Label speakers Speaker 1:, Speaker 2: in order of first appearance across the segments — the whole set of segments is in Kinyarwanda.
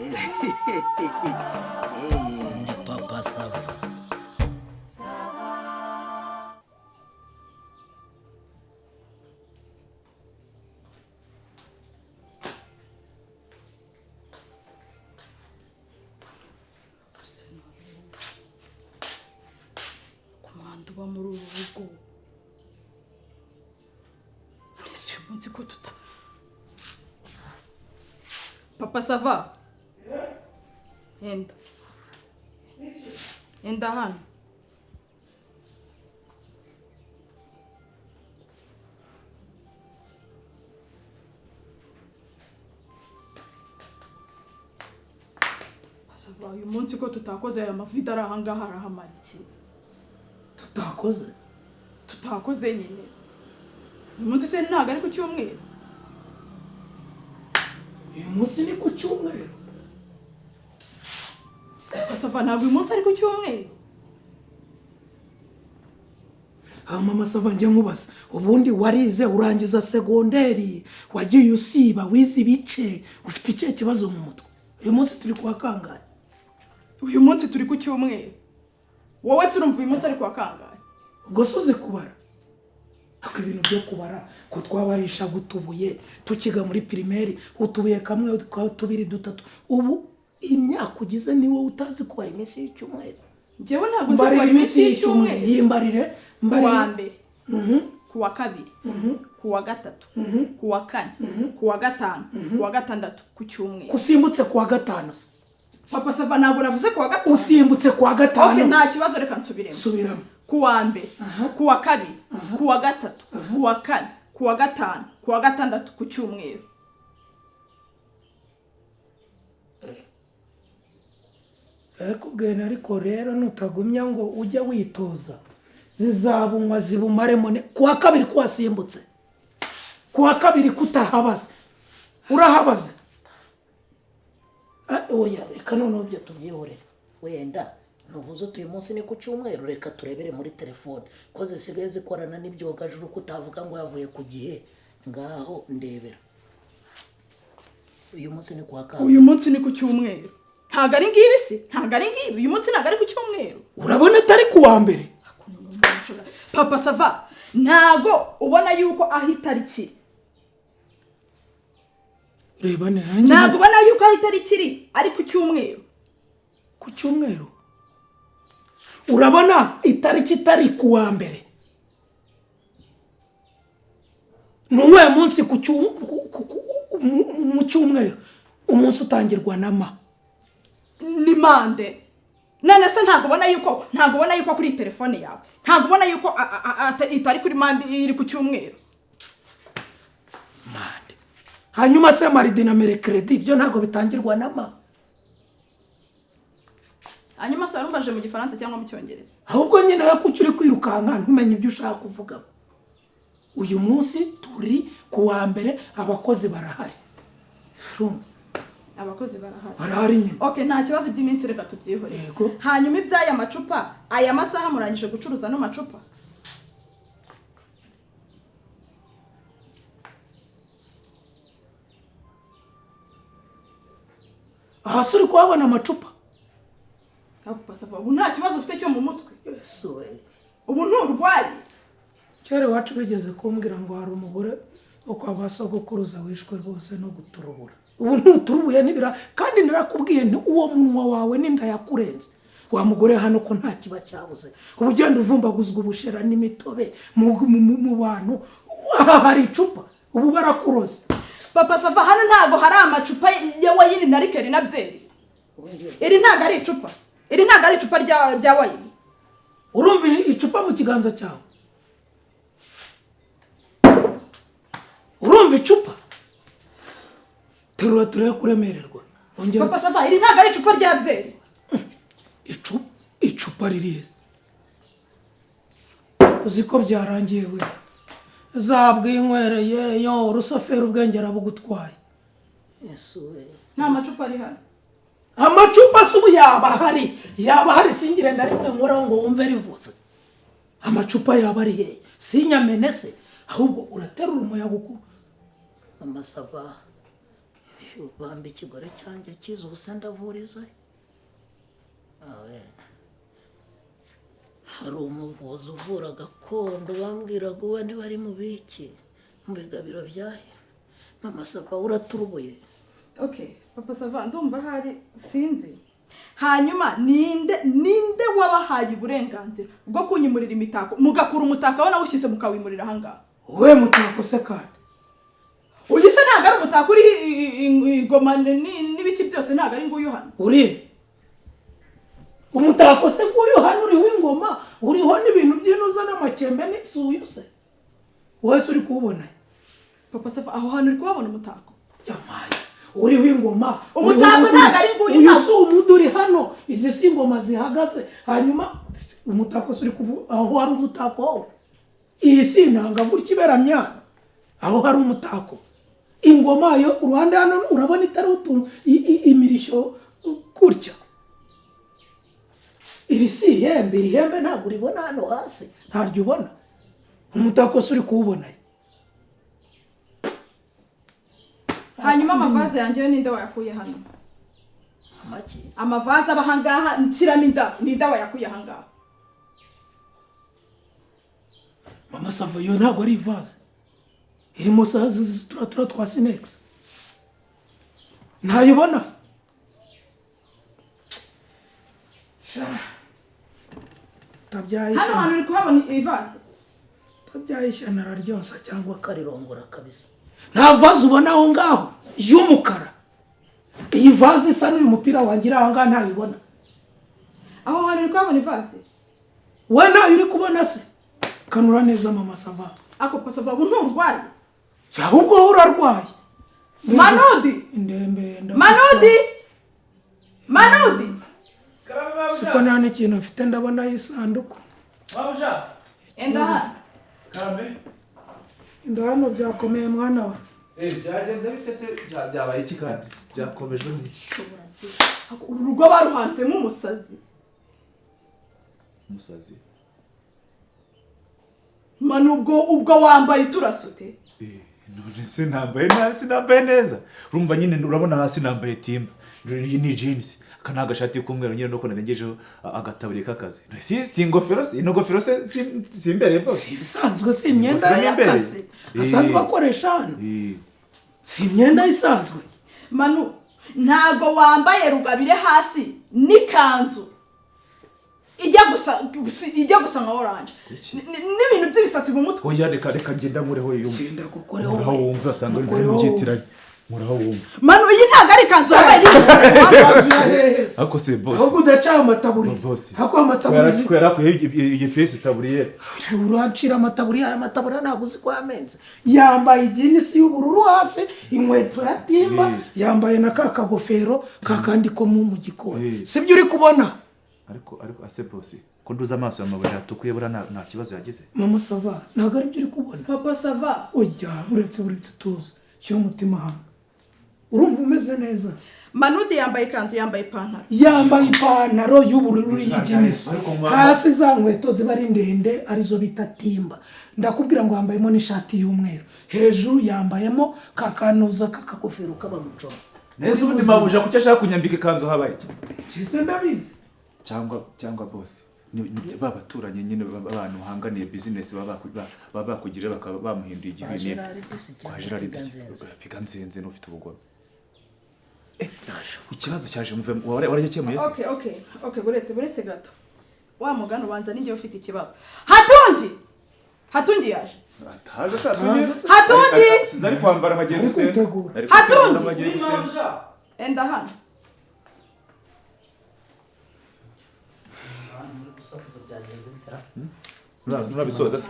Speaker 1: Ndi Papa Sava.
Speaker 2: Ku mwanda uba muri uru rugo, ese uyu munsi ko tuta, Papa Sava, enda enda hano. Papa Sava, uyu munsi ko tutakoze, aya mavide ari ahangaha arahamara iki?
Speaker 1: Tutakoze?
Speaker 2: Tutakoze nyine. Uyu munsi se ntabwo ari ku cyumweru?
Speaker 1: Uyu munsi ni ku cyumweru.
Speaker 2: Papa Sava, ntabwo uyu munsi ari ku cyumweru?
Speaker 1: Ah, Mama Sava, njye nkubaza, ubundi warize urangiza segonderi, wagiye usiba, wize ibice, ufite ikihe kibazo mu mutwe? Uyu munsi turi kuwa kangahe?
Speaker 2: Uyu munsi turi ku cyumweru. Wowe se urumva uyu munsi ari kuwa kangahe?
Speaker 1: Ubwo se uzi kubara? Ariko ibintu byo kubara ko twabarishaga utubuye tukiga muri primaire, utubuye kamwe, tubiri, dutatu, ubu imyaka ugize ni wowe utazi kubara iminsi y'icyumweru?
Speaker 2: Njyewe ntabwo nzi
Speaker 1: Mbarira
Speaker 2: kubara iminsi
Speaker 1: y'icyumweru.
Speaker 2: y'icyumweru.
Speaker 1: Yimbarire.
Speaker 2: Ku wa
Speaker 1: Mbarire.
Speaker 2: mbere, ku wa kabiri, ku wa gatatu, ku wa kane, ku wa gatanu, ku wa gatandatu, ku cyumweru.
Speaker 1: Usimbutse ku wa gatanu se?
Speaker 2: Papa Sava, ntabwo navuze ku wa gatanu.
Speaker 1: Usimbutse ku wa gatanu.
Speaker 2: Nta kibazo, reka nsubiremo.
Speaker 1: Subiramo.
Speaker 2: Ku wa mbere, ku wa kabiri, ku wa gatatu, ku wa kane, ku wa gatanu, ku wa gatandatu, ku cyumweru.
Speaker 1: Ariko ariko rero nutagumya ngo ujye witoza, zizabunywa zibumaremo. Ku wa kabiri ko wasimbutse, ku wa kabiri kutahabaza, urahabaza? Ah, oya, reka noneho ibyo tubyihorere.
Speaker 3: Wenda ntubuze uti uyu munsi ni ku cyumweru, reka turebere muri telefone ko zisigaye zikorana n'ibyogajuru, ko utavuga ngo yavuye ku gihe. Ngaho ndebera, uyu munsi ni kuwa kangahe?
Speaker 2: Uyu munsi ni ku cyumweru. Ntabwo ari ngibi se? Ntabwo ari ngibi? Uyu munsi ntabwo ari ku cyumweru?
Speaker 1: Urabona atari ku wa mbere?
Speaker 2: Papa Sava, ntago ubona yuko aho itariki iri?
Speaker 1: Reba neza.
Speaker 2: Ntabwo ubona yuko aho itariki iri ari ku cyumweru?
Speaker 1: Ku cyumweru? Urabona itariki itari ku wa mbere? Ni uwuhe munsi mu cyumweru, umunsi utangirwa na ma?
Speaker 2: Ni Monday. None se ntabwo ubona yuko kuri telefone yawe, ntabwo ubona yuko itari kuri Monday, iri ku cyumweru?
Speaker 1: Monday. Hanyuma se mardi na mercredi ibyo ntabwo bitangirwa na ma?
Speaker 2: Hanyuma se warumvaje mu Gifaransa cyangwa mu Cyongereza?
Speaker 1: Ahubwo nyine we, kuki uri kwirukanka ntumenye ibyo ushaka kuvuga? Uyu munsi turi ku wa mbere, abakozi barahari. Urumva?
Speaker 2: Abakozi barahari.
Speaker 1: Barahari nyine.
Speaker 2: Okay, nta kibazo, iby'iminsi reka tubyihorere.
Speaker 1: Yego.
Speaker 2: Hanyuma iby'aya macupa, aya masaha murangije gucuruza ano macupa?
Speaker 1: Aha se uri kuhabona amacupa?
Speaker 2: Papa Sava, ubu nta kibazo ufite cyo mu mutwe?
Speaker 3: Yesu we!
Speaker 2: Ubu nturwaye?
Speaker 1: Kera iwacu bigeze kumbwira ngo hari umugore wo kwa ba sogokuruza wishwe rwose no guturubura. Ubu ntuturubuye nibira, kandi narakubwiye nti uwo munwa wawe n'inda yakurenze wa mugore. Hano ko nta kiba cyabuze, uba ugenda uvumbaguzwa ubushera n'imitobe mu bantu. Aha hari icupa? Ubu barakuroze.
Speaker 2: Papa Sava, hano ntabwo hari amacupa ya wine na liqueur na byeri? Iri ntabwo ari icupa? Iri ntabwo ari icupa rya wine?
Speaker 1: Urumva icupa mu kiganza cyawe? Urumva icupa? Terura turebe kuremererwa, ongera.
Speaker 2: Papa Sava, iri ntabwo ari icupa rya byeri?
Speaker 1: Icupa ririza. Uzi ko byarangiye we, zabwinywereye yo urusoferi, ubwenge arabugutwaye.
Speaker 3: Yesu we!
Speaker 2: Nta macupa ari hano?
Speaker 1: Amacupa se ubu yaba ahari? Yaba ahari singire na rimwe nkoraho ngo wumve rivutse. Amacupa yaba ari hehe? Sinyamene se? Ahubwo uraterura umuyaga uku.
Speaker 3: Amasaba, Bamba ikigore cyanjye kiza ubusa ndavuriza. Awe. Hari umuvuzi uvura gakondo bambwiraga uba ntibari mu biki mu bigabiro byahe. Mama Sava, uraturubuye.
Speaker 2: Okay, Papa Sava, ndumva hari sinzi. Hanyuma ninde wabahaye uburenganzira bwo kunyimurira imitako, mugakura umutako aho nawushyize mukawimurira ahangaha?
Speaker 1: Wowe mutako se kandi?
Speaker 2: Uyu se ntabwo ari umutako uriho ingoma n'ibiki byose? Ntabwo ari nguyu hano?
Speaker 1: Uri umutako se nguyu hano uriho ingoma, uriho n'ibintu by'inuza n'amakembe n'isuyu se? Wowe se uri kuwubona?
Speaker 2: Papa Sava, aho hantu uri kuhabona umutako?
Speaker 1: Jamaye, uriho ingoma.
Speaker 2: Umutako
Speaker 1: uriho
Speaker 2: ntabwo ari nguyu,
Speaker 1: uyu
Speaker 2: ntabwo.
Speaker 1: Si umuduri hano, izi si ingoma zihagaze. Hanyuma umutako se uri kuvuga, aho hari umutako wowe? Iyi si inanga gutya iberamye hano, aho hari umutako? Ingoma yo uruhande hano urabona itari utuntu imirishyo gutya? Iri si ihembe? Iri hembe
Speaker 3: Ntabwo uribona hano hasi?
Speaker 1: Ntaryo ubona. Umutako se uri kuwubona?
Speaker 2: Hanyuma amavaze yanjye yo ninde wayakuye hano?
Speaker 3: Amaki?
Speaker 2: Amavaze aba ahangaha nshyiramo indabo, ninde wayakuye ahangaha?
Speaker 1: Mama Sava, iyo ntabwo ari ivaze irimo turiya twa sinekisi? Ntayibona. Tabyaye
Speaker 2: Hano hantu uri kuhabona ivaze?
Speaker 1: Tabyaye ishyano araryonsa cyangwa
Speaker 3: akarirongora kabisa.
Speaker 1: Nta vaze ubona aho ngaho y'umukara? Iyi vaze isa n'uyu mupira wanjye iri aha ngaha, ntayibona?
Speaker 2: Aho hantu uri kuhabona ivaze?
Speaker 1: We ntayo uri kubona se? Kanura neza, Mama Sava.
Speaker 2: Ako Papa Sava, ubu nturwaye?
Speaker 1: Ahubwo wowe urarwaye.
Speaker 2: Manudi!
Speaker 1: Indembe.
Speaker 2: Manudi, Manudi!
Speaker 1: Siko nta n'ikintu mfite, ndabona isanduku.
Speaker 4: Mabuja.
Speaker 2: Enda hano.
Speaker 4: Karame.
Speaker 1: Inda hano, byakomeye mwana wa.
Speaker 4: Byagenze bite se? Byabaye iki kandi byakomejwe n'iki?
Speaker 2: Ako, uru rugo baruhanzemo umusazi.
Speaker 4: Umusazi?
Speaker 2: Manu, ubwo wambaye uturasute?
Speaker 4: None se nambaye nabi? Sinambaye neza. Urumva nyine, urabona hasi nambaye timba, iyi ni jeans, aka ni agashati k'umweru nyine, nuko narengejeho agataburiya k'akazi. Si ingofero se? Ino ngofero se si imbere bose?
Speaker 1: Si ibisanzwe, si imyenda
Speaker 4: Ingofero n'imbere.
Speaker 1: y'akazi asanzwe akoresha hano? Si imyenda isanzwe?
Speaker 2: Manu, ntago wambaye rugabire hasi n'ikanzu ijya gusa nka orange.
Speaker 4: Iki?
Speaker 2: N'ibintu by'ibisatsi mu mutwe.
Speaker 4: Oya, reka ngenda nkureho yumve.
Speaker 1: Genda gukoreho.
Speaker 4: Nkuraho wumve, asanga uri
Speaker 1: Mukoreho.
Speaker 4: mubyitiranye. Nkuraho wumve.
Speaker 2: Manu, iyi ntabwo ari ikanzu wambaye n'ibisatsi mu mutwe.
Speaker 1: Ikanzu ya hehe se?
Speaker 4: Ariko se boss?
Speaker 1: Ahubwo udaca amataburiya.
Speaker 4: Boss.
Speaker 1: Hako amataburiya.
Speaker 4: Ko yarakuyeho igipesi taburiye.
Speaker 1: Urancira amataburiya? Aya mataburiya ntabwo uzi ko yamenze? Yambaye ijinisi y'ubururu hasi, inkweto ya timba, yambaye na ka kagofero ka kandi ko mu gikoni. Sibyo uri kubona?
Speaker 4: Ariko ase boss, ko nduza amaso ya mabuye yatukuye, buriya nta kibazo yagize?
Speaker 1: Mama Sava, ntabwo aribyo uri kubona?
Speaker 2: Papa Sava.
Speaker 1: Oya, buretse tuzi, shyira umutima hamwe. Urumva umeze neza?
Speaker 2: Manudi yambaye ikanzu, yambaye ipantaro.
Speaker 1: Yambaye ipantaro y'ubururu y'ijinisi,
Speaker 4: Ariko mama-
Speaker 1: hasi za nkweto ziba ari ndende arizo bita timba. Ndakubwira ngo yambayemo n'ishati y'umweru, hejuru yambayemo ka kanuza k'akagofero k'abamucoma.
Speaker 4: Neza ubundi mabuja kuki ashaka kunyambika ikanzu? Habaye iki?
Speaker 1: Nziza, ndabizi.
Speaker 4: Cyangwa boss ni ba baturanyi nyine, abantu bahanganiye business, baba bakugiriye bakaba bamuhinduye
Speaker 3: Kwa
Speaker 4: igihwinini.
Speaker 3: Gerard disi
Speaker 4: Kwa
Speaker 3: cyangwa
Speaker 4: Gerard.
Speaker 3: Piganzenze.
Speaker 4: Piganzenze n'ufite ubugome. Ikibazo cyaje muve waragikemuye se?
Speaker 2: Okay, buretse gato. Wa mugani ubanza ninjye ufite ikibazo. Hatungi, Hatungi yaje?
Speaker 4: Ataza se Hatungi?
Speaker 2: Hatungi!
Speaker 4: Siza ari kwambara amagiye
Speaker 1: Ari
Speaker 4: gusenga.
Speaker 1: kwitegura.
Speaker 4: Ari kwitegura.
Speaker 2: Hatungi!
Speaker 4: Amagiye gusenga.
Speaker 2: Enda hano.
Speaker 3: Byagenze bite?
Speaker 4: Nurabisoza se?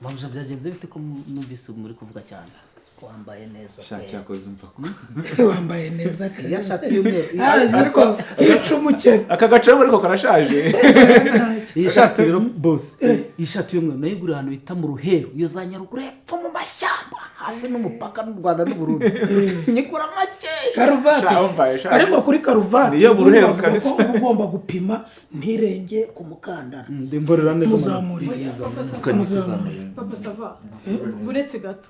Speaker 5: Mabuja, byagenze bite ko numvise muri kuvuga cyane?
Speaker 3: Ko wambaye neza
Speaker 4: Sha
Speaker 3: pe.
Speaker 4: cyakoze mva
Speaker 1: Wambaye neza.
Speaker 5: Iya shati y'umweru.
Speaker 1: Ariko yica umukene.
Speaker 4: Aka gacamo ariko karashaje.
Speaker 5: Iyi shati rero boss, iyi shati y'umweru nayiguriye ahantu bita mu Ruheru, iyo za Nyaruguru hepfo mu mashyamba, hafi n'umupaka n'u Rwanda n'u Burundi, nyigura make.
Speaker 1: Karuvati.
Speaker 4: Sha, wambaye, sha.
Speaker 1: Ariko kuri karuvati
Speaker 4: Niyo mu Ruheru
Speaker 1: bavuga
Speaker 4: kabisa.
Speaker 1: ko uba ugomba gupima ntirenge
Speaker 3: ku mukandara.
Speaker 5: Ndimborera neza.
Speaker 1: Muzamurire.
Speaker 2: Papa Sava, buretse gato.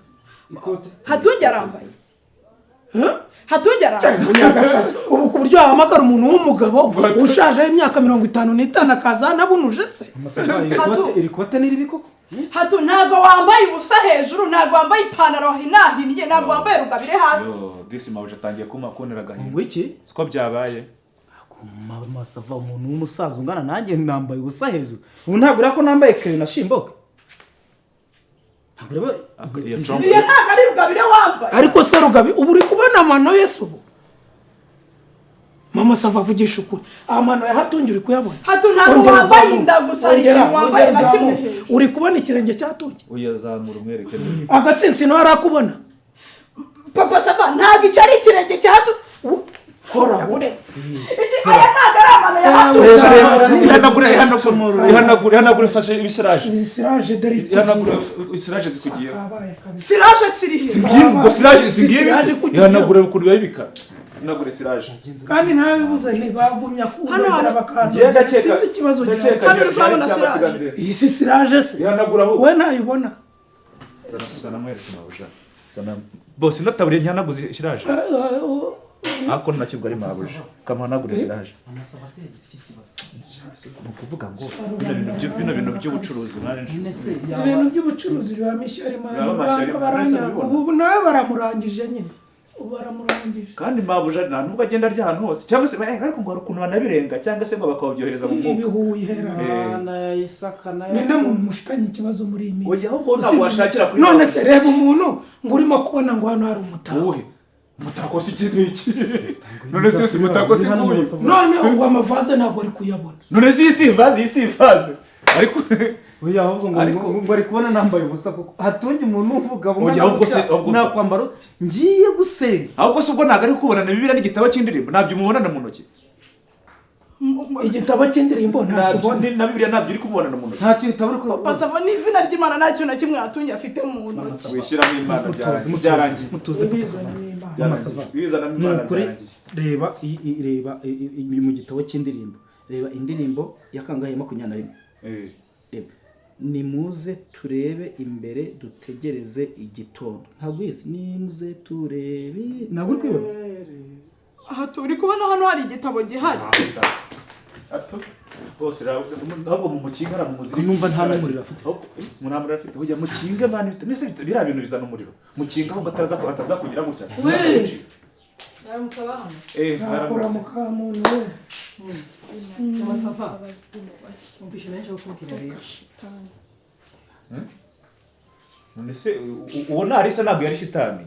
Speaker 2: Hatungi arambaye. Hatungi araje.
Speaker 1: Nyagasani, ubu ku buryo wahamagara umuntu w'umugabo ushaje w'imyaka 55 akaza anabunuje se?
Speaker 5: Iri kote ni ribi koko?
Speaker 2: Hatu, ntabwo wambaye ubusa hejuru, ntabwo wambaye ipantaro hinahinnye, ntabwo wambaye rugabire hasi.
Speaker 4: Yo, disi mabuja atangiye kuma kuntera agahinda.
Speaker 5: Ngo iki?
Speaker 4: Siko byabaye.
Speaker 5: Mama Sava, umuntu w'umusaza ungana nanjye nambaye ubusa hejuru. Ubu ntabwo uriya ko nambaye keyo na shimboke. Ntabwo ureba.
Speaker 4: Iyo trump.
Speaker 2: Iyo ntabwo ari rugabire wambaye.
Speaker 1: Ariko se Rugabi, ubu uri kubona amano ye se ubu? Mama Sava, avugisha ukuri, amano ya Hatungi uri kuyabona?
Speaker 2: Hatu, ntabwo
Speaker 1: Ongera
Speaker 2: wambaye
Speaker 1: uzamure.
Speaker 2: inda gusa, hari
Speaker 1: Ongera,
Speaker 2: ikintu wambaye
Speaker 1: ongera
Speaker 2: na kimwe
Speaker 1: uzamure.
Speaker 2: hejuru.
Speaker 1: Uri kubona ikirenge cyatungi?
Speaker 4: Uyazamura umwereke neza.
Speaker 1: Agatsinsino harakubona?
Speaker 2: Papa Sava, ntabwo icyo ari ikirenge cya Hatu.
Speaker 1: Kora.
Speaker 2: Iki, aya ntabwo ari amano ya Hatu.
Speaker 4: Ihanagure, ihanagure, ihanagure, ihanagure, ifashe ibisiraje.
Speaker 1: Isiraje dore.
Speaker 4: Ihanagure isiraje zikugiyeho.
Speaker 1: Kabaye kabisa.
Speaker 2: Siraje sirihe?
Speaker 4: Singiye ngo siraje singiye.
Speaker 1: Siraje ikugiyeho.
Speaker 4: Ihanagure ukuntu bayibika. Ihanagure siraje.
Speaker 1: Kandi nawe bivuze ntibagumya
Speaker 2: Hano
Speaker 1: kundogera
Speaker 2: hari-
Speaker 1: bakandogera.
Speaker 4: Ngiye ndakeka.
Speaker 1: Sinzi ikibazo
Speaker 4: Ndakeka
Speaker 1: gihari.
Speaker 2: Hano uri kuhabona
Speaker 4: cyangwa
Speaker 2: siraje.
Speaker 4: piganzira.
Speaker 1: Iyi si siraje se?
Speaker 4: Ihanagura ahubwo.
Speaker 1: We ntayibona.
Speaker 4: Zana, zana mwereke mabuja. Zana bose nataburiye ntihanaguze siraje. Ariko ntakibwo ari mabuja. Kamuhanagure siraje.
Speaker 5: Mama Sava se yagize iki kibazo?
Speaker 4: Ni ukuvuga ngo bino bintu by'ubucuruzi mwana.
Speaker 5: None se
Speaker 1: Ibintu by'ubucuruzi bibamo ishyari mani.
Speaker 4: Bibamo amashyari,
Speaker 1: Rwanda baranyanga.
Speaker 4: urabibona.
Speaker 1: Ubu nawe baramurangije nyine, ubu baramurangije.
Speaker 4: Kandi mabuja nta nubwo agenda arya ahantu hose, cyangwa se ariko ngo hari ukuntu banabirenga, cyangwa se ngo bakabyohereza mu mwuka.
Speaker 1: Ibihuye herana.
Speaker 5: Mana ya Isaka na
Speaker 1: Ninde muntu mufitanye ikibazo muri iyi minsi?
Speaker 4: Oya, ahubwo ntabwo washakira kuri
Speaker 1: None se reba umuntu ngo urimo kubona ngo hano hari umutako.
Speaker 4: Uwuhe umutako? Si iki n'iki? None se si umutako si nguyu?
Speaker 1: None ngo amavaze ntabwo ari kuyabona.
Speaker 4: None se iyi si ivaze? Iyi si ivaze ariko.
Speaker 5: Oya, ahubwo ngo ngo ari kubona nambaye ubusa koko. Hatungi, umuntu w'umugabo
Speaker 4: Oya,
Speaker 5: ungana
Speaker 4: ahubwo se-
Speaker 5: gutya,
Speaker 4: ahubwo-
Speaker 5: nakwambara ute? Ngiye gusenga.
Speaker 4: Ahubwo se ubwo ntabwo ari kubona na Bibiliya n'igitabo cy'indirimbo, ntabyo umubonana mu ntoki?
Speaker 1: Igitabo cy'indirimbo ntakibona.
Speaker 4: Na Bibiliya ntabyo uri kumubonana mu ntoki?
Speaker 5: Nta kintu utabura ko
Speaker 2: Papa Sava, n'izina ry'Imana nta kintu na kimwe Hatungi afite mu ntoki.
Speaker 4: Wishyiramo Imana.
Speaker 5: Mutuze,
Speaker 4: Byarangiye.
Speaker 5: mutuze,
Speaker 4: Byarangiye.
Speaker 5: mutuze.
Speaker 1: Ibizanamo Imana.
Speaker 4: Byarangiye. Ibizanamo
Speaker 5: Ni
Speaker 4: Imana.
Speaker 5: ukuri.
Speaker 4: Byarangiye.
Speaker 5: Reba reba mu gitabo cy'indirimbo, reba indirimbo ya kangahe? 21. Reba: "Nimuze turebe imbere, dutegereze igitondo." Ntabwo uyizi? "Nimuze turebe", ntabwo uri kwibona?
Speaker 2: Aha turi kubona hano hari igitabo gihari.
Speaker 4: Bose ahubwo mu mukinga ara mu muzirika.
Speaker 5: Numva nta n'umuriro afite.
Speaker 4: Nta muriro afite. Ujya mukinga mani, mbese biriya bintu bizana umuriro. Mukinga ahubwo ataza kugira gutya.
Speaker 2: Baramutse hano.
Speaker 4: Eh,
Speaker 1: Nakura
Speaker 4: baramutse.
Speaker 1: mukamuntu we.
Speaker 6: Mama Sava, umvishe benshi bakubwira rero.
Speaker 4: None se uwo narisa ntabwo yari shitani?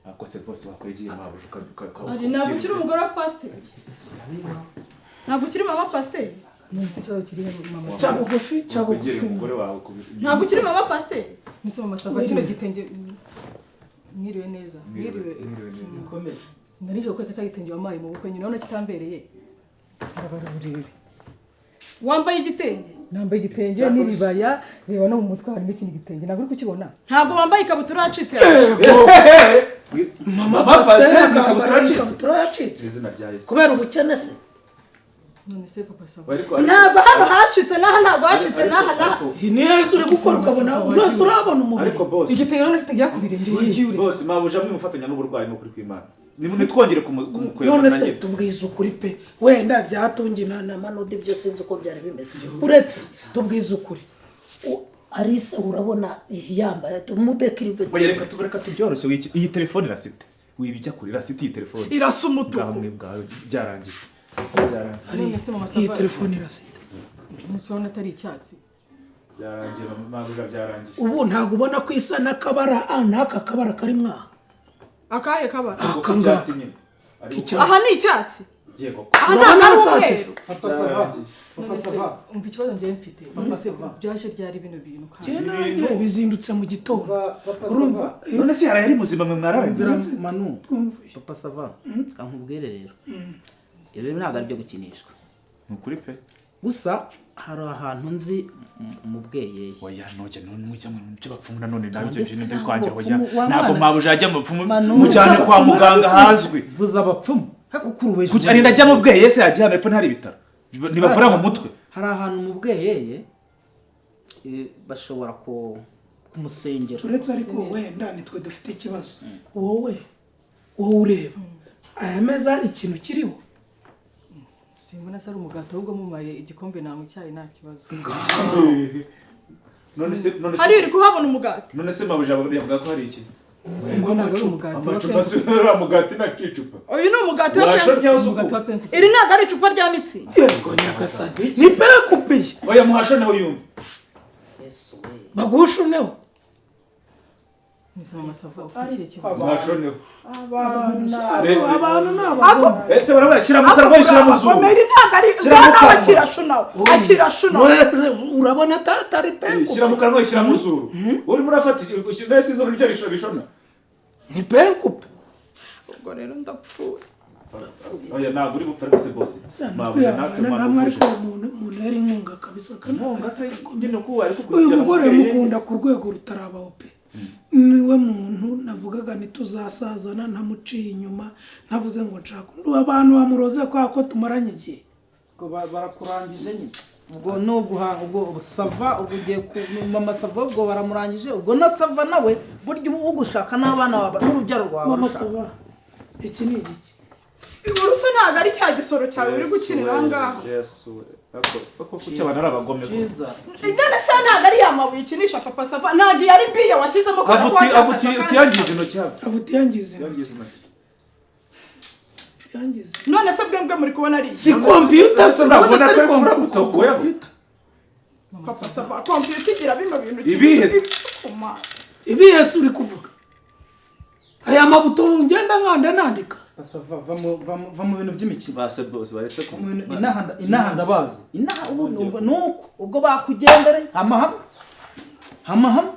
Speaker 4: Ako se bose wakwegeye mabuja
Speaker 2: Ari, ntabwo ukiri umugore wa pasiteri, ntabwo ukiri mama pasiteri.
Speaker 6: None se ikibazo kiri he, mama?
Speaker 1: Cya bugufi, cya
Speaker 4: Wakwegereye
Speaker 1: bugufi.
Speaker 4: umugore wawe
Speaker 2: Ntabwo ukiri mama pasiteri.
Speaker 6: Nise mama Sava, kino gitenge, mwiriwe neza, mwiriwe.
Speaker 4: Mwiriwe neza.
Speaker 6: Nari nje kukwereka cya gitenge wampaye mu bukwe nyine, urabona kitambereye. Ndabara urebe.
Speaker 2: Wambaye igitenge?
Speaker 6: Nambaye igitenge n'iribaya, reba no mu mutwe harimo ikindi gitenge, ntabwo uri kukibona?
Speaker 2: Ntabwo wambaye ikabutura yacitse.
Speaker 4: Mama pasiteri
Speaker 1: akambara
Speaker 4: ikabutura yacitse.
Speaker 1: ikabutura yacitse.
Speaker 4: Izina rya Yesu.
Speaker 3: Kubera ubukene se?
Speaker 6: None se papa Sava,
Speaker 2: Ntabwo hano hacitse n'aha, ntabwo hacitse n'aha n'aha.
Speaker 1: Iyi ni yesu uri gukora ukabona wese urabona umubiri.
Speaker 4: Ariko boss,
Speaker 6: igitenge urabona kitagera ku birenge, wagiye ureba.
Speaker 4: Boss, mabuja mwimufatanya n'uburwayi, n'ukuri kw'Imana. Nitwongere kumukwega.
Speaker 1: None se tubwize ukuri pe, wenda byatungina
Speaker 3: Na manudi byo sinzi uko byari bimeze.
Speaker 1: Uretse tubwize ukuri.
Speaker 3: Arise, urabona yambaye mudekirive.
Speaker 4: Oya, reka reka tubyoroshye. Iyi telefone irasite, wibijya kure, irasite iyi telefone.
Speaker 2: Irasa umutuku.
Speaker 4: Ngaho mwe bwawe byarangiye, byarangiye.
Speaker 6: None se mama
Speaker 1: Iyi
Speaker 6: Sava,
Speaker 1: telefone irasita.
Speaker 6: none urabona atari icyatsi?
Speaker 4: Byarangiye mabuja, byarangiye.
Speaker 1: Ubu ntabwo ubona ko isa n'akabara a n'aka kabara kari mwaha?
Speaker 2: Akahe kabara?
Speaker 4: Ariko
Speaker 1: Aka
Speaker 4: icyatsi
Speaker 1: ngaka.
Speaker 4: nyine. Ariko
Speaker 1: K'icyatsi.
Speaker 2: Aha ni icyatsi.
Speaker 4: Yego.
Speaker 2: Aha
Speaker 1: Urabona
Speaker 2: ntabwo ari
Speaker 1: arasate.
Speaker 2: umweru.
Speaker 5: Papa Sava, Papa
Speaker 6: None se
Speaker 5: Sava.
Speaker 6: umva ikibazo njyewe mfite, none se byaje ryari bino bintu kandi?
Speaker 1: Njye nanjye bizindutse mu gitondo.
Speaker 5: Papa
Speaker 1: Urumva?
Speaker 5: Sava.
Speaker 4: None se yaraye ari muzima, mwe mwararanye?
Speaker 5: Manu.
Speaker 1: Twumvuye.
Speaker 7: Papa Sava, kankubwire rero, ibyo bintu ntabwo ari ibyo gukinishwa.
Speaker 4: Ni ukuri pe.
Speaker 7: Gusa hari ahantu nzi mu Bweyeye.
Speaker 4: Oya, nujya nujya mu byo bapfumu nanone nawe ibyo
Speaker 7: Mbese
Speaker 4: bintu
Speaker 7: ntabwo
Speaker 4: ndabikwanjye. Oya.
Speaker 7: bapfumu, wa
Speaker 4: Ntabwo
Speaker 7: mwana.
Speaker 4: mabuja ajya mu bapfumu.
Speaker 7: Manu.
Speaker 4: Mujyane kwa muganga hazwi.
Speaker 5: Vuza abapfumu ariko kuri ubu
Speaker 4: Kuki arinda ajya mu Bweyeye se? Yajya hano hepfo ntihari ibitaro ntibavura mu mutwe?
Speaker 7: Hari ahantu mu Bweyeye, bashobora kumusengera.
Speaker 1: Uretse ariko wenda nitwe dufite ikibazo, wowe. Wowe ureba aya meza hari ikintu kiriho?
Speaker 6: Simbona se ari umugati, ahubwo mumaye igikombe nanywa icyayi, nta kibazo.
Speaker 4: None se, none
Speaker 2: Hari
Speaker 4: se,
Speaker 2: uri kuhabona umugati?
Speaker 4: None se mabuja yavuga ko hari iki?
Speaker 6: Ntabwo ari umugati wa
Speaker 4: Amacupa
Speaker 6: penku.
Speaker 4: si uriya mugati na kicupa?
Speaker 2: Uyu ni umugati wa
Speaker 4: Washonye
Speaker 2: penkupe.
Speaker 6: Umugati wa penkupe.
Speaker 2: Iri ntabwo ari icupa rya Mützig.
Speaker 1: Yego nyagasani, ni penkupiye.
Speaker 4: Oya, muhashoneho yumva.
Speaker 3: Yesu we!
Speaker 1: Bagushuneho.
Speaker 6: Mwese mama Sava, ufite ikihe kibazo?
Speaker 4: Muhashoneho.
Speaker 1: Abantu ni abagome.
Speaker 4: Ese barabona, shyira mu kanwa, shyira mu zuru.
Speaker 2: Iri ntabwo ari
Speaker 4: Shyira mu
Speaker 2: bwana
Speaker 4: kanwa.
Speaker 2: akirashunaho, akirashunaho.
Speaker 1: Urabona atari
Speaker 4: Shyira mu
Speaker 1: penkupe?
Speaker 4: kanwa, shyira mu zuru. Urimo urafata mbese izuru ryo rishona?
Speaker 1: Ni penkupe.
Speaker 2: Ubwo rero ndapfuye.
Speaker 4: Oya, ntabwo uri bupfe rwose bose. Mabuja natwe
Speaker 1: Namwe
Speaker 4: mwamufuje.
Speaker 1: ariko umuntu yari inkunga kabisa.
Speaker 4: Inkunga se nyine ko ari
Speaker 1: Uyu
Speaker 4: kukurikirana
Speaker 1: mugore
Speaker 4: umubyeyi.
Speaker 1: mukunda ku rwego rutarabaho pe. Niwe muntu navugaga ntituzasazana ntamuciye inyuma, ntavuze ngo nshaka undi. Abantu bamuroze kubera ko tumaranye igihe.
Speaker 5: Ubwo barakurangije nyine, ubwo ni uguha, ubwo Sava, ubwo ugiye ku mama Sava, ubwo baramurangije, ubwo na Sava nawe burya uba ugushaka n'abana bawe n'urubyaro rwawe
Speaker 1: Mama
Speaker 5: rushaka.
Speaker 1: Sava, iki ni igiki?
Speaker 2: Urusa ntabwo ari cya gisoro cyawe uri gukinira aha ngaha?
Speaker 4: Yesu we! Ako kuki abantu ari abagome ko?
Speaker 5: Jesus!
Speaker 2: None se ntabwo ari ya mabuye ukinisha, papa Sava? Ntabwo iyo ari biye washyizemo kubera ko
Speaker 4: Avuti avuti
Speaker 2: watakaje akanya?
Speaker 4: utiyangiza intoki have.
Speaker 1: Abo utiyangiza intoki.
Speaker 4: Utiyangiza intoki.
Speaker 1: Utiyangiza.
Speaker 2: None se bwembwe muri kubona ari iki?
Speaker 1: Si kompiyuta se?
Speaker 4: Ntabwo
Speaker 1: Urabona
Speaker 4: atari
Speaker 1: atari
Speaker 4: laptop, oya.
Speaker 1: kompiyuta?
Speaker 2: Papa Sava, kompiyuta igira bino bintu?
Speaker 4: Ibihe se?
Speaker 2: Kuma.
Speaker 1: Ibihe se uri kuvuga? Aya mabuto ngenda nkanda nandika.
Speaker 5: Sava, va mu bintu by'imikino.
Speaker 4: Base bose baretse ku
Speaker 5: Mu bintu- inaha ndabazi, inaha ubu ubwo nuko ubwo bakugendere amahame amahame.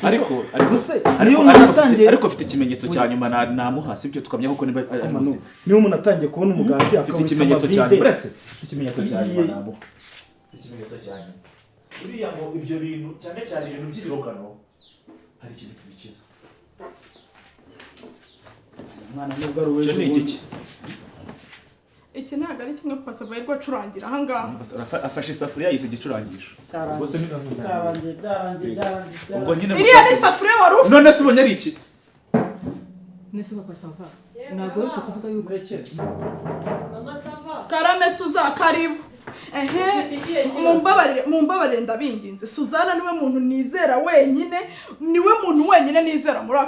Speaker 4: Ariko
Speaker 5: Ubuse,
Speaker 4: ariko
Speaker 5: niyo umuntu
Speaker 4: ariko afite
Speaker 5: atangiye
Speaker 4: ariko afite ikimenyetso cya nyuma namuha, sibyo? Tukamenya koko niba ari
Speaker 5: Manu,
Speaker 4: muzima.
Speaker 5: niba umuntu atangiye kubona umugati
Speaker 4: Afite
Speaker 5: akawita
Speaker 4: ikimenyetso cya
Speaker 5: amavide.
Speaker 4: nyuma, uretse afite ikimenyetso cya nyuma namuha. Afite ikimenyetso cya nyuma. Uriya ngo ibyo bintu, cyane cyane ibintu by'ibirogano, hari ikintu kibikiza.
Speaker 5: Umwana nubwo ari
Speaker 4: Icyo
Speaker 5: uw'ejo
Speaker 4: ni
Speaker 5: bundi.
Speaker 4: igiki?
Speaker 2: Iki ntabwo ari kimwe papa Sava yirirwa acurangira aha ngaha.
Speaker 4: Afashe isafuriya yise igicurangisho. Ubwo se
Speaker 5: Byarangiye, byarangiye, byarangiye.
Speaker 4: Ubwo nyine
Speaker 2: Iriya ni isafuriya wari ufite.
Speaker 4: None se ubonye ari iki?
Speaker 6: Nese papa Sava, ntabwo wese kuvuga yuko
Speaker 5: Murekere.
Speaker 8: Mama Sava.
Speaker 2: Karame Suza, karibu. Ehe.
Speaker 8: Ufite ikihe kibazo?
Speaker 2: Mumbabarire, mumbabarire, ndabinginze. Suzana niwe muntu nizera wenyine, niwe muntu wenyine nizera muri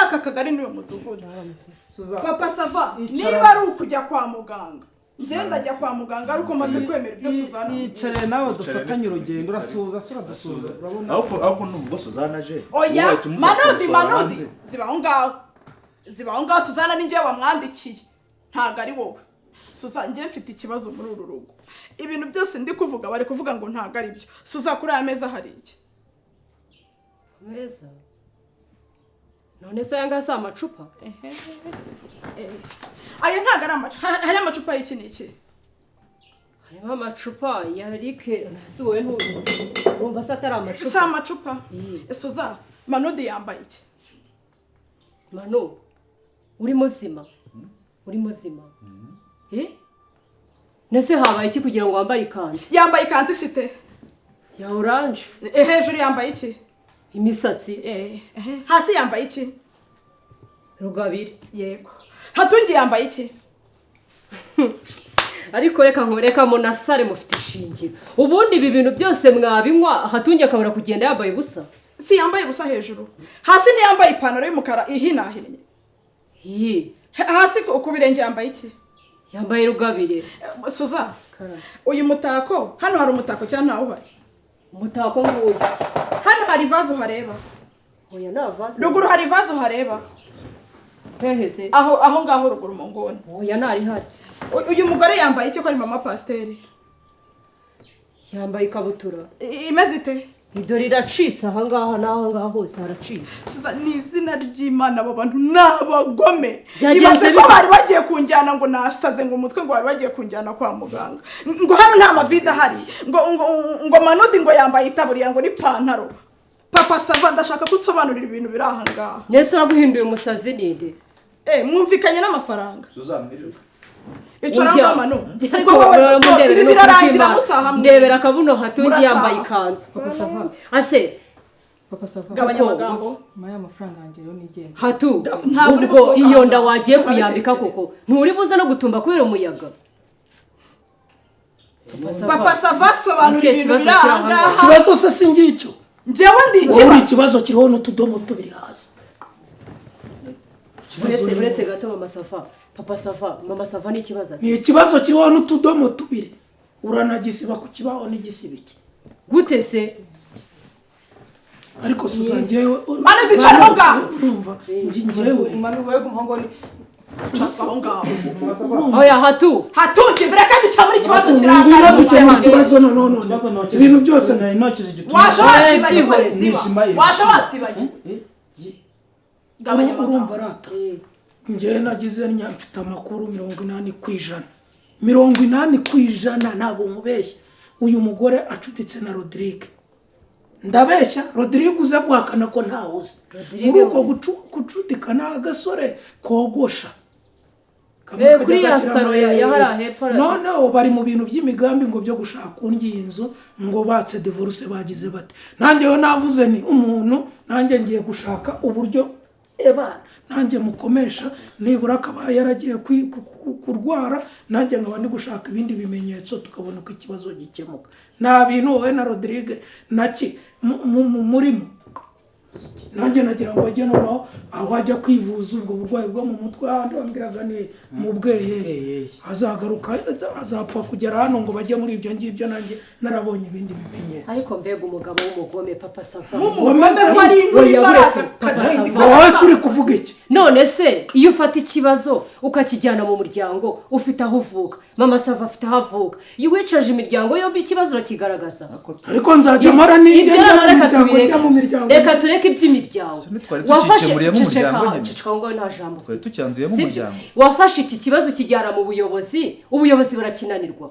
Speaker 2: aka kagari, niwe mudugudu.
Speaker 5: Suza.
Speaker 2: Papa Sava,
Speaker 5: Icara.
Speaker 2: niba ari ukujya kwa muganga, njye ndajya kwa muganga ariko maze kwemera ibyo Suzana.
Speaker 5: Yicarire nawe dufatanye urugendo. Urasuhuza se? Uradusuhuza, urabona.
Speaker 4: Ahubwo nubwo Suzana aje,
Speaker 2: Oya.
Speaker 4: wowe wahita umufata
Speaker 2: Manudi.
Speaker 4: ukamusohora
Speaker 2: Manudi.
Speaker 4: hanze.
Speaker 2: Ziba aho ngaho, ziba aho ngaho. Suzana ni njye wamwandikiye, ntabwo ari wowe. Suza, njye mfite ikibazo muri uru rugo. Ibintu byose ndi kuvuga bari kuvuga ngo ntabwo ari byo. Suza, kuri aya meza hari iki?
Speaker 8: Meza? None se aya ngaya si amacupa?
Speaker 2: Aya ntabwo ari amacupa. Hari amacupa y'iki n'iki?
Speaker 8: Harimo amacupa ya liqueur. Ntasi wowe ntumva se atari
Speaker 2: Si
Speaker 8: amacupa?
Speaker 2: amacupa. Suza, Manudi yambaye iki?
Speaker 8: Manu, uri muzima? Uri muzima? Eh, nese habaye iki kugira ngo wambare ikanzu?
Speaker 2: Yambaye ikanzu isite
Speaker 8: Ya orange.
Speaker 2: Hejuru yambaye iki?
Speaker 8: Imisatsi.
Speaker 2: Ehe. Hasi yambaye iki?
Speaker 8: Rugabire.
Speaker 2: Yego. Hatungi yambaye iki?
Speaker 8: Ariko reka nkureka, munasare mufite ishingiro. Ubundi ibi bintu byose mwabinywa, Hatungi akabona kugenda yambaye ubusa?
Speaker 2: Si yambaye ubusa hejuru? Hasi ntiyambaye ipantaro y'umukara ihinahinnye?
Speaker 8: Yi.
Speaker 2: Hasi ku birenge yambaye iki?
Speaker 8: Yambaye rugabire.
Speaker 2: Suza, uyu mutako hano, hari umutako cyangwa ntawuhari?
Speaker 8: Umutako nguyu.
Speaker 2: Hano hari vaze uhareba?
Speaker 8: Oya, nta vase.
Speaker 2: Ruguru hari vaze uhareba?
Speaker 8: Hehe se?
Speaker 2: Aho ngaho ruguru mu nguni.
Speaker 8: Oya, ntarihari.
Speaker 2: Uyu mugore yambaye iki ko ari mama pasiteri?
Speaker 8: Yambaye ikabutura.
Speaker 2: Imeze ite?
Speaker 8: Idore iracitse ahangaha n'ahangaha hose haracitse.
Speaker 2: Suza, ni izina ry'Imana, abo bantu ni abagome.
Speaker 8: Byagenze
Speaker 2: Ibaze ko
Speaker 8: bite?
Speaker 2: bari bagiye kunjyana ngo nasaze, ngo umutwe, ngo bari bagiye kunjyana kwa muganga, ngo hano nta mavide ahari, ngo Manudi ngo yambaye itaburiya ngo n'ipantaro. Papa Sava, ndashaka ko unsobanurira ibintu biri aha ngaha.
Speaker 8: Nese uraguhinduye umusazi ninde?
Speaker 2: Mwumvikanye n'amafaranga.
Speaker 4: Suzana, mwiriwe.
Speaker 2: Icara
Speaker 8: Oya.
Speaker 2: ngaho, Manu.
Speaker 8: Ariko
Speaker 2: Ubwo wowe
Speaker 8: muramundebera
Speaker 2: ibi
Speaker 8: ni ukuri
Speaker 2: birarangira
Speaker 8: kw'Imana.
Speaker 2: mutaha
Speaker 8: Ndebera akabuno Hatungi
Speaker 2: Murataha.
Speaker 8: yambaye ikanzu, papa Sava ase.
Speaker 6: Papa Sava,
Speaker 2: Gabanya
Speaker 8: Kuko-
Speaker 2: amagambo.
Speaker 6: nyuma y'amafaranga yanjye rero nigenda.
Speaker 8: Hatu,
Speaker 2: Ntabwo uri
Speaker 8: ubwo
Speaker 2: gusohoka
Speaker 8: iyo
Speaker 2: aha
Speaker 8: nda
Speaker 2: ngaha.
Speaker 8: wagiye kuyambika
Speaker 2: Turabitekereza.
Speaker 8: koko, nturi buze no gutumba kubera umuyaga. Papa Sava,
Speaker 2: Papa Sava, sobanura
Speaker 8: Ikihe
Speaker 2: ibintu
Speaker 8: kibazo
Speaker 2: biri
Speaker 8: kiri
Speaker 2: aha
Speaker 8: aha
Speaker 2: ngaha.
Speaker 1: Ikibazo se si ngicyo?
Speaker 2: Njyewe ndi
Speaker 1: Wowe uri
Speaker 2: ikibazo.
Speaker 1: ikibazo kiriho n'utudomo tubiri hasi. Ikibazo
Speaker 8: uretse uretse gato, Mama Sava, Papa Sava, Mama Sava ni ikibazo ati
Speaker 1: ni ikibazo kiriho n'utudomo tubiri, uranagisiba ku kibaho n'igisibiki.
Speaker 8: Gute se?
Speaker 1: Ariko Suza, njyewe
Speaker 2: Manu, icara aho ngaho.
Speaker 1: Urumva, njyewe
Speaker 6: Manu, wowe guma aho ngaho.
Speaker 2: Cazwa aho ngaho.
Speaker 8: Oya, Hatu.
Speaker 2: Hatungi, reka dukemure ikibazo kiri aha
Speaker 1: Ngwino
Speaker 2: ngaha.
Speaker 1: dukemura ikibazo. None
Speaker 5: Ikibazo nokeje.
Speaker 1: ibintu byose
Speaker 5: Nari nokeje igituma.
Speaker 2: Waje washibagiwe.
Speaker 8: Eh,
Speaker 2: Ziba.
Speaker 5: Nishima iri.
Speaker 2: Waje wabyibagiwe.
Speaker 5: Eh,
Speaker 2: Gabanya amagambo.
Speaker 1: Urumva rata, njyewe nagize mfite amakuru 80%, 80%, ntabwo nkubeshya. Uyu mugore acuditse na Rodrigue. Ndabeshya? Rodrigue uza guhakana ko ntawe uzi?
Speaker 8: Rodrigue
Speaker 1: Muri uko
Speaker 8: uzi.
Speaker 1: Gucudika ni agasore kogosha kamwe
Speaker 8: Eh,
Speaker 1: kajya
Speaker 8: kuri ya
Speaker 1: gashyiramo
Speaker 8: salo ya hariya hepfo
Speaker 1: Noneho bari mu bintu by'imigambi ngo byo gushaka undi iyi nzu, ngo batse divorce bagize bate. Nanjye we navuze ni umuntu, nanjye ngiye gushaka uburyo ebana nanjye mukomesha, nibura akaba yaragiye kurwara, nanjye nkaba ndi gushaka ibindi bimenyetso, tukabona uko ikibazo gikemuka. Nta bintu wowe na Rodrigue naki murimo. Nanjye nagira ngo ajye noneho aho ajya kwivuza ubwo burwayi bwo mu mutwe, ahandi bambwiraga ni mu Bweyeye.
Speaker 5: Bweyeye.
Speaker 1: Azagaruka azapfa kugera hano ngo bajye muri ibyo ngibyo, nanjye narabonye ibindi bimenyetso.
Speaker 8: Ariko mbega umugabo w'umugome, Papa Sava!
Speaker 2: Nk'umugome ko ari inkuru
Speaker 8: Oya,
Speaker 2: imbaraga.
Speaker 8: uretse Papa Sava.
Speaker 1: Wowe se uri kuvuga iki?
Speaker 8: None se iyo ufata ikibazo ukakijyana mu muryango, ufite aho uvuka, Mama Sava afite aho avuka, iyo wicaje imiryango yombi ikibazo urakigaragaza.
Speaker 1: Ariko nzajya mpora
Speaker 8: Ibyo
Speaker 1: nijya
Speaker 8: rero
Speaker 1: njya mu
Speaker 8: reka
Speaker 1: miryango,
Speaker 8: tubireke.
Speaker 1: njya mu miryango.
Speaker 8: Reka tureke iby'imiryango.
Speaker 4: Se ntitwari
Speaker 8: Wafashe
Speaker 4: tukikemuriye
Speaker 8: ceceka,
Speaker 4: nk'umuryango nyine?
Speaker 8: ceceka aho ngaho, nta jambo
Speaker 4: Twari
Speaker 8: ufite.
Speaker 4: tucyanzuye
Speaker 8: Sibyo?
Speaker 4: nk'umuryango.
Speaker 8: Wafashe iki kibazo ukijyana mu buyobozi, ubuyobozi burakinanirwa.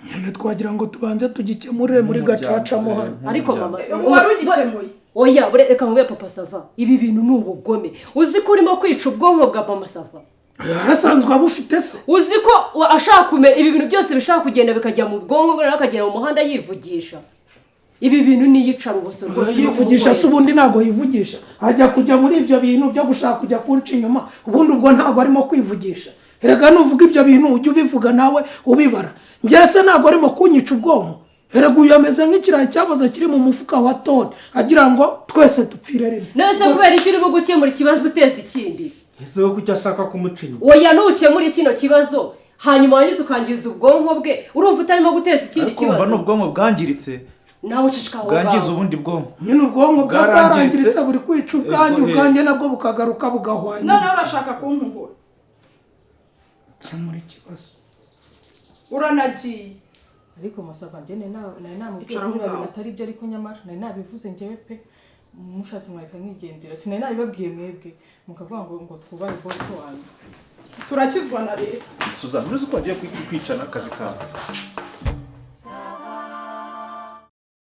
Speaker 1: Nyine twagira ngo tubanze tugikemurire muri
Speaker 4: Nk'umuryango,
Speaker 1: gacaca mo hano.
Speaker 8: Ariko
Speaker 4: nk'umuryango.
Speaker 8: mama
Speaker 2: Wari ugikemuye.
Speaker 8: Oya, reka nkubwire, Papa Sava, ibi bintu ni ubugome. Uzi ko urimo kwica ubwonko bwa Mama Sava?
Speaker 1: Yarasanzwe abufite se?
Speaker 8: Uzi ko ashaka kumera ibi bintu byose bishaka kugenda bikajya mu bwonko bwe, nawe akagera mu muhanda yivugisha ibi bintu niyicarubozo rwose urimo
Speaker 1: Yivugisha se?
Speaker 8: kumukorera.
Speaker 1: Ubundi ntabwo yivugisha, ajya kujya muri ibyo bintu byo gushaka kujya kunca inyuma. Ubundi ubwo ntabwo arimo kwivugisha. Erega nuvuga ibyo bintu ujye ubivuga nawe ubibara. Njye se ntabwo arimo kunyica ubwonko? Erega uyu ameze nk'ikirayi cyaboze kiri mu mufuka wa toni, agira ngo twese dupfire rimwe.
Speaker 8: None se kubera icyo urimo gukemura ikibazo uteza ikindi?
Speaker 9: Ese wowe kuki ashaka kumuca inyuma?
Speaker 8: Oya, nukemura kino kibazo hanyuma wangiza ukangiza ubwonko bwe, urumva utarimo guteza ikindi
Speaker 4: Ariko urumva
Speaker 8: kibazo?
Speaker 4: ni ubwonko bwangiritse,
Speaker 8: Nawe uceceka aho
Speaker 4: bwangiza
Speaker 8: ngaho.
Speaker 4: ubundi bwonko.
Speaker 1: Nyine ubwonko bwa
Speaker 4: Bwarangiritse.
Speaker 1: bwarangiritse buri kwica ubwanjye,
Speaker 4: Ego, eh.
Speaker 1: ubwanjye nabwo bukagaruka bugahwanya.
Speaker 2: Noneho urashaka kumpuhura?
Speaker 1: Kemura ikibazo.
Speaker 2: Uranagiye.
Speaker 6: Ariko Masava, njye nari namubwiye
Speaker 2: Icara
Speaker 6: ko
Speaker 2: aho
Speaker 6: biriya
Speaker 2: ngaho.
Speaker 6: bintu atari byo, ariko nyamara nari nabivuze njyewe pe. Mushatse mwareka nkigendera. Sinari nabibabwiye mwebwe mukavuga ngo twubahe bosi wanyu?
Speaker 2: Turakizwa na leta.
Speaker 4: Suzanne, uzi ko wagiye kwicana akazi kawe?